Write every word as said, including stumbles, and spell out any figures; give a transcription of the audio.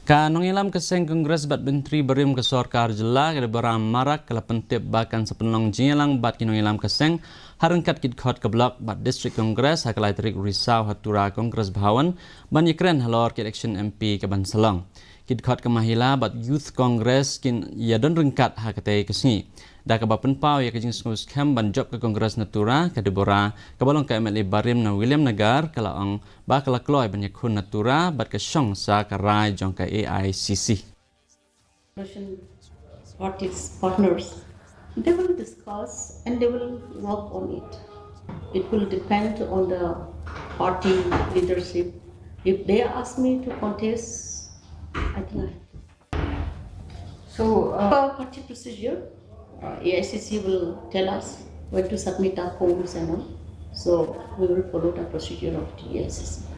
Ka nongïalam ka seng Congress bad Myntri barim ka sorkar jylla ka Deborah Marak ka la pyntip ba kan sa pynlong jingïalang bad ki nongïalam ka seng ha ryngkat ki dkhot ka block bad District Congress ha ka lai tarik Risaw ha Tura Congress Bhawan ban ïakren halor ki election M P ka ban sa long. Ki dkhot ka Mahila bad Youth Congress kin ïadon ryngkat ha katei ka sngi. Da kaba pynpaw ïa ka jingsngewskhem ban jop ka Congress na Tura, ka Deborah kaba long ka M L A barim na Williamnagar ka la ong ba ka la kloi ban ïakhun na Tura bad ka shong sa ka rai jong ka A I C C. Coalition parties, partners, they will discuss and they will work on it. It will depend on the party leadership. If they ask me to contest, I think I have to. So, uh, Per party procedure, uh, A I C C will tell us when to submit our forms and all. So we will follow the procedure of the A I C C.